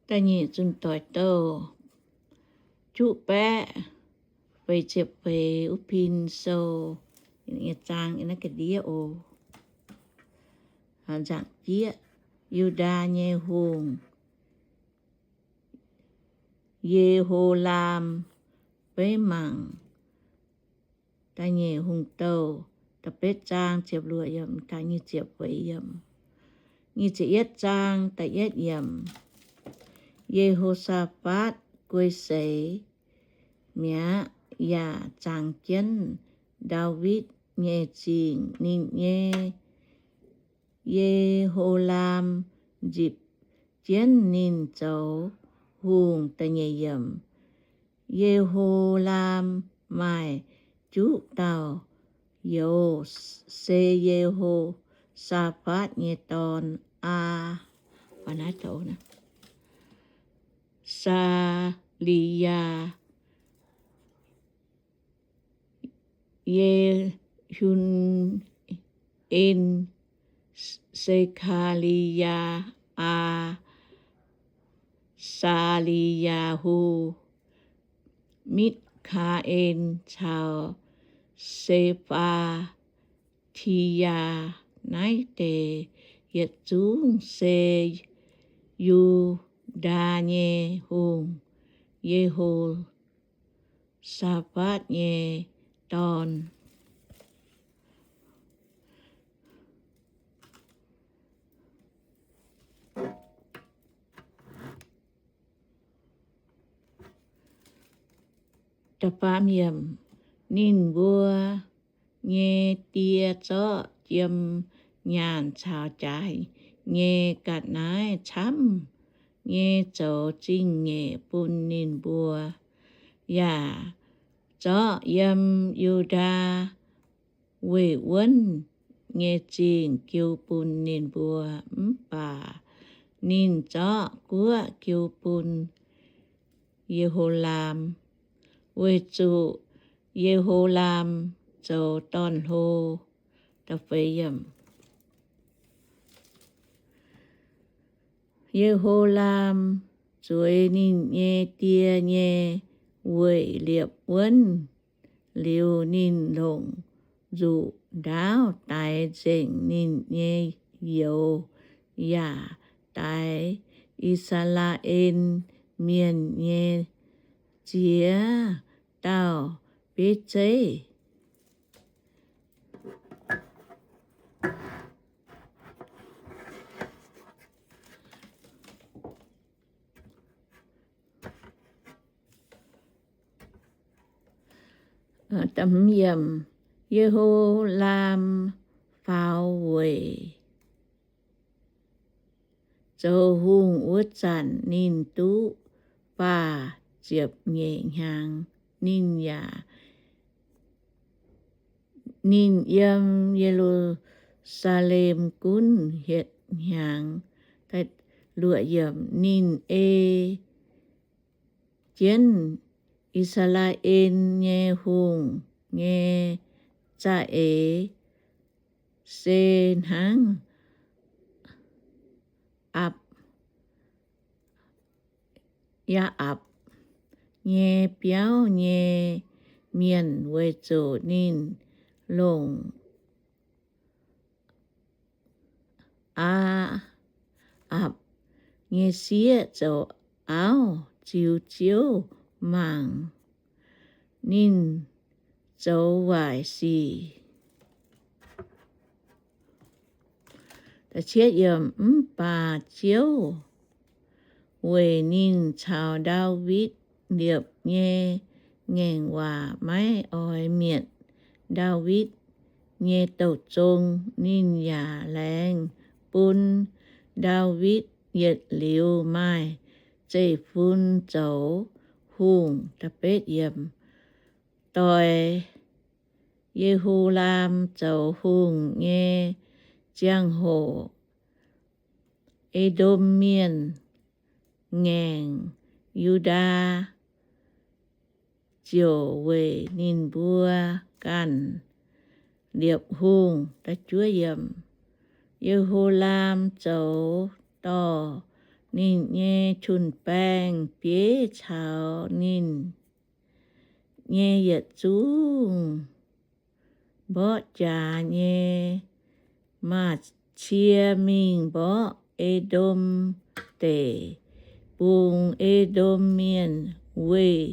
Da'nyeic Zunh Doic Douh juqv baeqv feix ziepc feix wuov pin sou nyei zaang naaiv ga'ndiev oc. Nzaangc jieqv, Yu^ndaa nyei hungh, Ye^ho^laam. Beiv mangc Da'nyeic Hungh Douh da'betv zaang ziepc luoqc yiemc taux nyic ziepc feix yiemc. Nyic ziepc yietv zaang da'yietv yiemc. Ye^ho^saa^fatv guei seix mi'aqv, yaac zaangc jienv Ndaawitv nyei zingh. Ninh nyei Ye^ho^laam nzipc jienv ninh zoux hungh. Da'nyeic yiemc. Ye^ho^laam maaih juqv dauh youz, se Ye^ho^saa^fatv nyei dorn, Aa, Saa^li^yaa, Ye^hu^en, Se^kaa^li^yaa, Aa, Saa^li^yaa^hu, Mitv^kaa^en caux Se^faa^ti^yaa. Naaiv deix yietc zungv se Yu^ndaa nyei hungh, Ye^ho^saa^fatv nyei dorn. Ninh mbuo nyei die zorqv jiem nyaanh caux jaaix nyei ga'naaiv camv nyei zoux zingh nyeic bun ninh mbuo, yaac zorqv yiem Yu^ndaa weih wuonv nyei zingh jiu bun ninh mbuo. Mv baac ninh zorqv guoqv jiu bun Ye^ho^laam, weic zuqc Ye^ho^laam zoux dorn-hlo. Ye^ho^laam zueiz ninh nyei die nyei weic liepc wuonv liuz, ninh longc nzuqc ndaauv daix nzengc ninh nyei youz, yaac daix I^saa^laa^en Mienh nyei ziex dauh bieiv zeiv. Ye^ho^laam faaux weic zoux hungh wuov zanc ninh duqv faah ziepc nyeic hnyangx. Ninh yaac, ninh yiem Ye^lu^saa^lem gunv hietc hnyangx. Ninh ei jienv I^saa^laa^en nyei hungh nyei za'eix se hnangv Apc, Yaa^apc nyei biauv nyei mienh, weic zuqc ninh longc Aa^apc nyei sieqv zoux auv ziux Ziouv mangc ninh zoux waaic sic. Mv baac Ziouv weic ninh caux Ndaawitv liepc nyei ngaengc waac maiv oix mietc Ndaawitv nyei douh zong. Ninh yaac laengz bun Ndaawitv yietc liuz maaih zeiv-fun zoux hungh. Doix Ye^ho^laam zoux hungh nyei ziangh hoc, E^ndom Mienh ngaengc Yu^ndaa ziouc weic ninh mbuo ganh liepc hungh. Ye^ho^laam zoux dorh ninh nyei jun-baeng bieiv caux ninh nyei yietc zungv mborqv jaax nyei maaz-cie mingh mborqv E^ndom Deic-Bung. E^ndom Mienh weih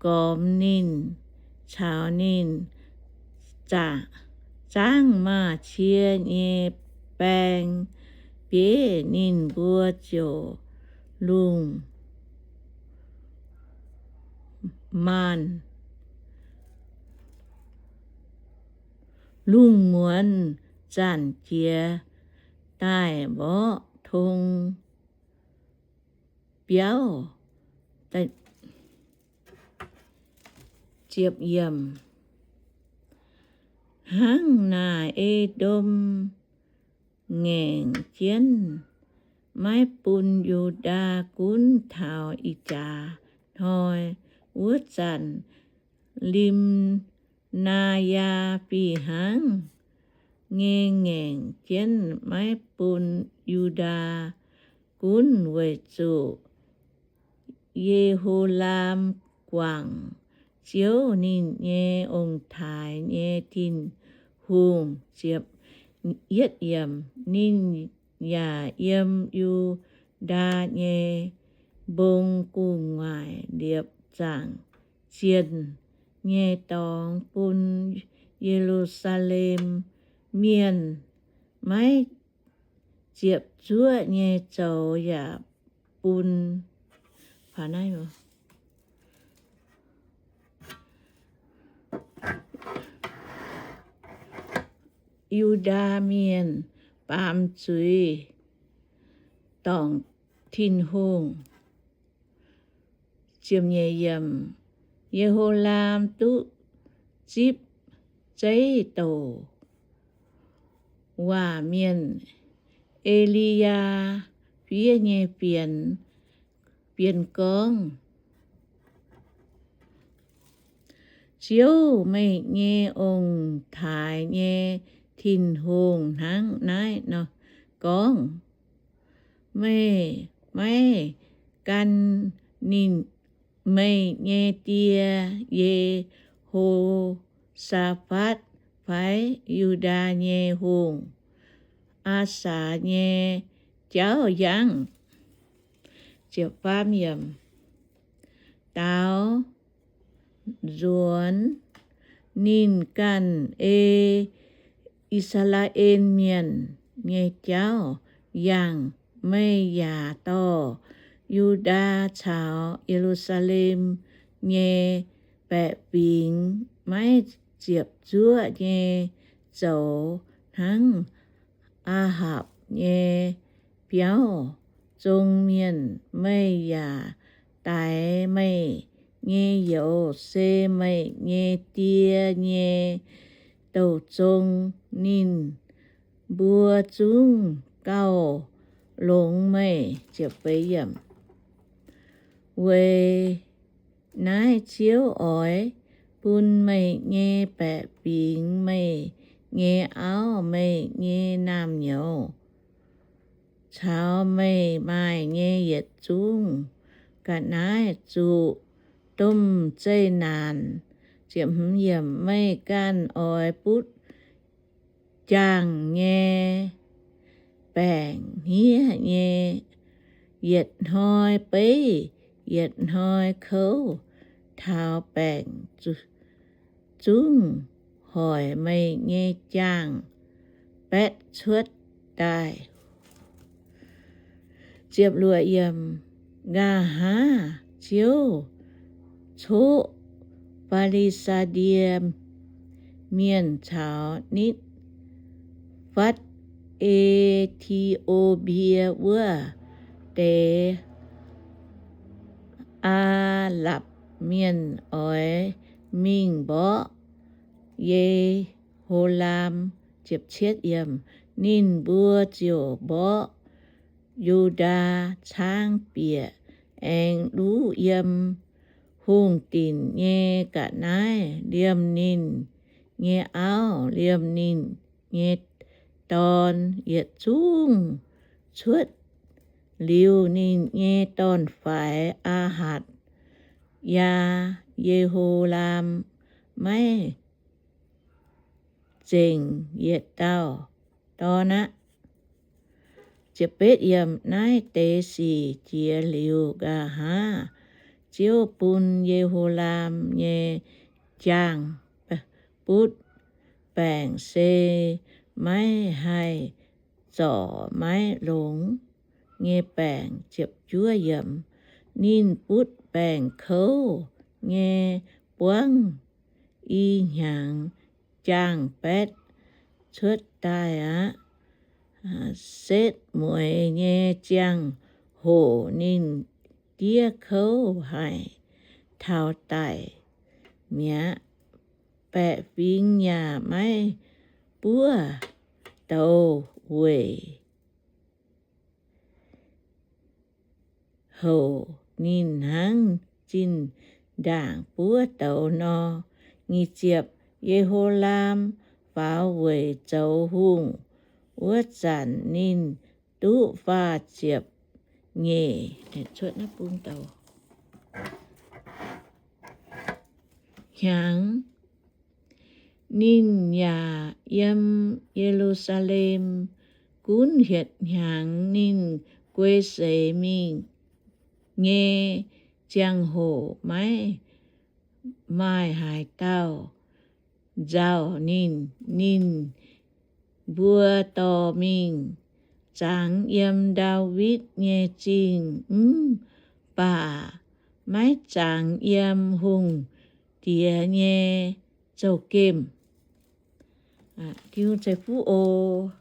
gormx ninh caux ninh zaangv maaz-cie nyei baeng bieiv. Ninh mbuo ziouc lungh maanz, lungh muonz zanc jiex daaih mborqv tong biauv. Hnangv naaic E^ndom ngaengc jienv maiv bun Yu^ndaa gunv taux ih jaax hnoi. Wuov zanc Lim^naa^yaa fih hnangv nyei ngaengc jienv maiv bun Yu^ndaa gunv weic zuqc Ye^ho^laam guangc Ziouv, ninh nyei ong-taaix nyei Tin-Hungh. Yietv yiemc, ninh yaac yiem Yu^ndaa nyei mbong gu'nguaaic liepc zaangc zienh nyei dorngx bun Ye^lu^saa^lem Mienh maiv ziepc zuoqv nyei zoux yaac bun Yu^ndaa Mienh baamz zuiz dorngc Tin-Hungh. Ye^ho^laam duqv zipv zeiv douc waac mienh, E^li^yaa, fiev nyei fienx, fienx gorngv, Ziouv, meih nyei ong-taaix nyei Tin-Hungh, hnangv naaiv nor gorngv, Meih maiv gan ninh, meih nyei die, Ye^ho^saa^fatv, fai Yu^ndaa nyei hungh, Aasaa, nyei jauv yangv. Daaux nzuonx ninh ganh ei I^saa^laa^en Mienh nyei jauv yangh. Meih yaac dorh Yu^ndaa caux Ye^lu^saa^lem nyei baeqc fingx maiv ziepc zuoqv nyei zoux hnangv Aa^hapc nyei biauv zong mienh. Meih yaac daix meih nyei youz, se meih nyei die nyei douh zong. Ninh mbuo zungv gauh longx meih. Weic naaiv Ziouv oix bun meih nyei baeqc fingx, meih nyei auv, meih nyei naamh nyouz, caux meih maaih nyei yietc zungv ga'naaiv zuqc domh zeqc naanc. Meih ganh oix butv jaangh nyei baengc hniev nyei, yietc hnoi beiv yietc hnoi kouv, taux baengc zungv hoic meih nyei jaangh baetv cuotv daaih. Nqa'haav Ziouv coqv Fi^li^saa^die Mienh caux nitv fatv E^ti^o^mbie wuov deix Aa^lapc Mienh oix mingh mborqv Ye^ho^laam. Ninh mbuo ziouc mborqv Yu^ndaa caangv bieqc, aengx luv yiem hungh dinc nyei ga'naaiv, liemh ninh nyei auv, liemh ninh nyei dorn, yietc zungv cuotv Liuz ninh nyei dorn-faix, Aa^hatc, yaa, Ye^ho^laam, maiv zengc yietc dauh dorn aqv. Naaiv deix sic jiex liuz, nqa'haav Ziouv bun Ye^ho^laam nyei jaang-butv baengc se maiv haih zorc maiv longx nyei baengc. Ninh butv baengc kouv nyei buangv i hnyangx jaang-baetv cuotv daaih aqv. Setv mueiz nyei ziangh hoc ninh diev kouv haic, taux daic mi'aqv. Baeqc fingx yaac maiv buov douz weic houc ninh hnangv zinh ndaangc buov douz nor. Nyic ziepc, Ye^ho^laam faaux weic zoux hungh wuov zanc ninh duqv faah ziepc nyeic hnyangx. Ninh yaac yiem Ye^lu^saa^lem gunv hietc hnyangx. Ninh guei seix mingh nyei ziangh hoc maiv maaih haaix dauh nzauh ninh. Ninh mbuo dorh mingh zangx yiem Ndaawitv nyei Zingh mv baac maiv zangx yiem hungh diex nyei zouv-gemh. Tin-Hungh ceix fuqv oc.